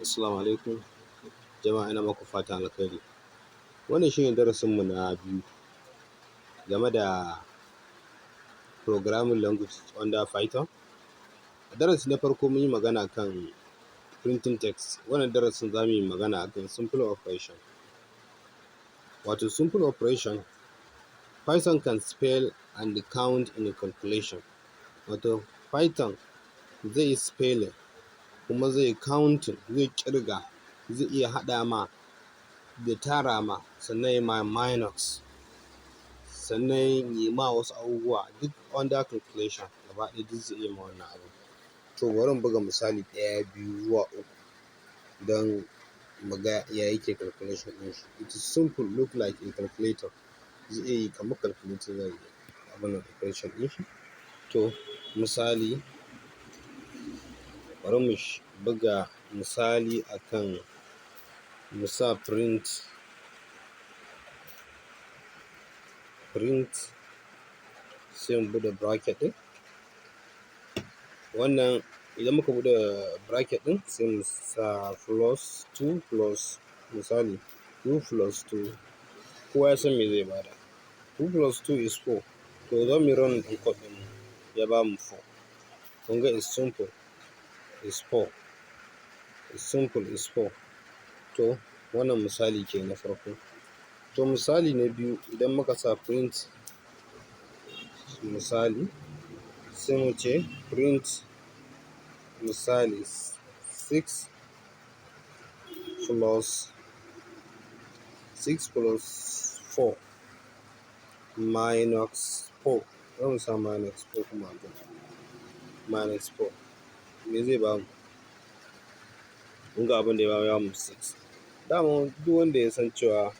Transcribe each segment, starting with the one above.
Assalamu alaikum jama'a, ina maku fatan alkhairi. Wannan shine darasinmu na biyu game da programming language under Python. A darasi na farko mun yi magana kan printing text. Wannan darasin za mu yi magana akan simple operation. Wato simple operation, Python can spell and count in a calculation. Wato Python zai yi spelling kuma zai counting, zai ƙirga, zai iya haɗa ma da tara ma, sannan ya ma minus, sannan ya ma wasu abubuwa duk under calculation gaba ɗaya, duk zai iya ma wannan abun. To, bari mu buga misali ɗaya, biyu zuwa uku don mu ga ya yake calculation ɗin shi. It is simple, look like a calculator. Zai iya yi kamar calculator, zai yi abun nan operation ɗin shi. To, misali, bari mu buga misali akan mu sa print, print, sai mu buɗe bracket ɗin. Wannan idan muka buɗe bracket ɗin, sai mu sa plus 2 plus, misali 2 plus 2, kowa ya san me zai bada. 2 plus 2 is 4. To, za mu yi running ɗin code ɗin mu, ya bamu 4. Kun ga is simple, is 4. Is simple, is 4. To, wannan misali ke na farko. To, misali na biyu, idan muka sa print, misali, sai mu ce print, misali, 6 plus 6 plus 4 minus 4. Za mu sa minus 4 kuma a gun. Minus 4. Me zai bamu? Kun ga abin da ya bamu, ya bamu 6. Dama duk wanda ya san cewa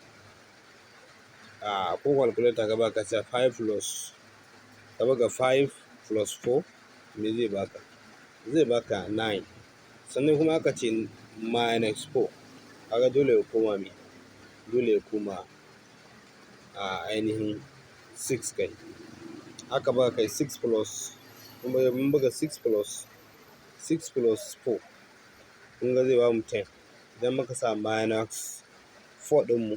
a ko calculator ka ba ka ce 5 plus, ka buga 5 plus 4, me zai baka? Zai baka 9. Sannan kuma aka ce minus 4. Kaga dole ya koma me? Dole ya koma a ainihin 6 kai. Aka baka kai 6 plus, mun buga 6 plus 6 plus 4. Kun ga zai bamu 10. Idan muka sa minus 4 ɗinmu,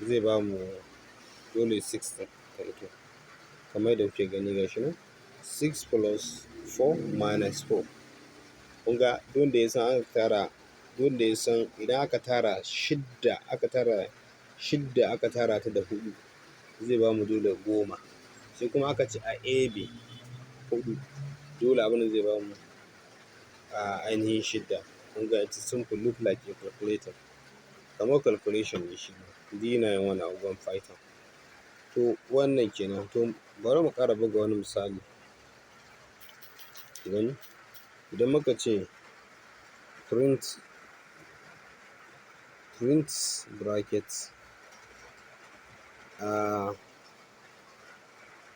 zai bamu dole 6 ɗin ta fito. Kamar yadda kuke gani, gashi nan 6 plus 4 minus 4. Kun ga duk wanda ya san aka tara, duk wanda ya san idan aka tara shidda, aka tara shidda, aka tara ta da huɗu, zai bamu dole 10. Sai kuma aka ce a ɗebe huɗu, dole abin da zai bamu a ainihin shidda. Kun ga it is simple, look like a calculator. Kamar calculation ne shi ma. Duk yana yin wannan abubuwan Python. To, wannan kenan. To, bari mu ƙara buga wani misali. Ku gani? Idan muka ce print, print bracket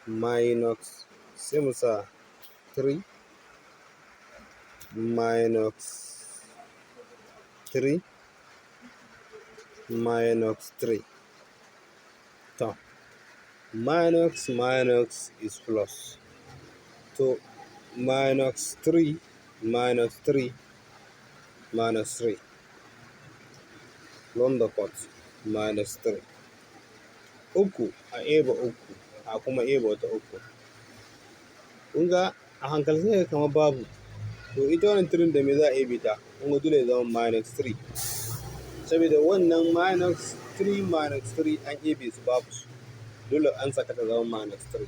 minus, sai mu sa 3 minus 3 minus 3. To, minus minus is plus. To, minus 3 minus 3 minus 3. Run the code, minus 3. Uku a ɗebe uku a kuma ɗebe wata uku. Kun ga a hankali sai kaga kamar babu. To, ita wannan 3 da me za a ɗebe ta? Kun ga dole ya zama minus 3. Saboda wannan minus 3 minus 3 an ɗebe su, babu su. Dole an saka ta zama minus 3.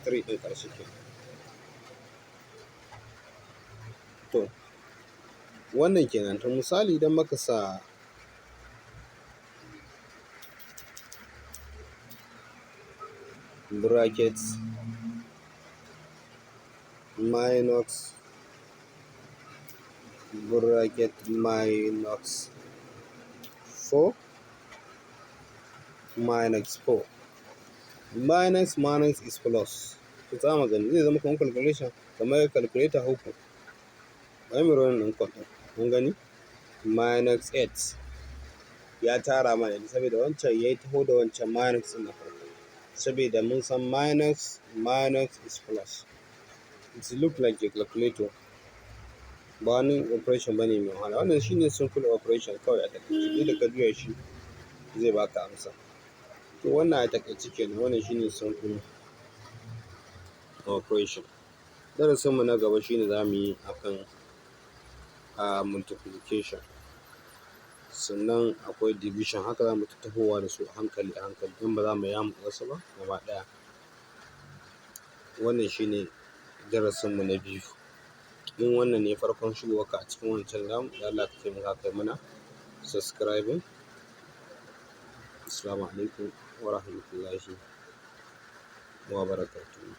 3 ɗin ƙarshe kenan. To, wannan kenan. To, misali, idan muka sa bracket minus bracket minus 4 minus 4, minus minus is plus. To, za mu gani zai zama kamar calculation, kamar calculator uku. Bari mu run ɗin code ɗin. Kun gani? Minus 8 ya tara mana ita saboda wancan ya taho da wancan minus ɗin na farko. Saboda mun san minus minus is plus. It look like a calculator. Ba wani operation bane mai wahala. Wannan shine simple operation kawai a taƙaice. Duk da ka juya shi zai baka amsa. To, wannan a taƙaice kenan, wannan shine simple operation. Darasin mu na gaba shine za mu yi akan multiplication. Sannan akwai division. Haka za mu ta tahowa da su a hankali a hankali don ba za mu yamutsa su ba gaba ɗaya. Wannan shine darasin mu na biyu. In wannan ne farkon shigowarka a cikin wannan channel namu, dan Allah ka taimaka kai mana subscribing. Assalamu alaikum wa rahmatullahi wa barakatuh.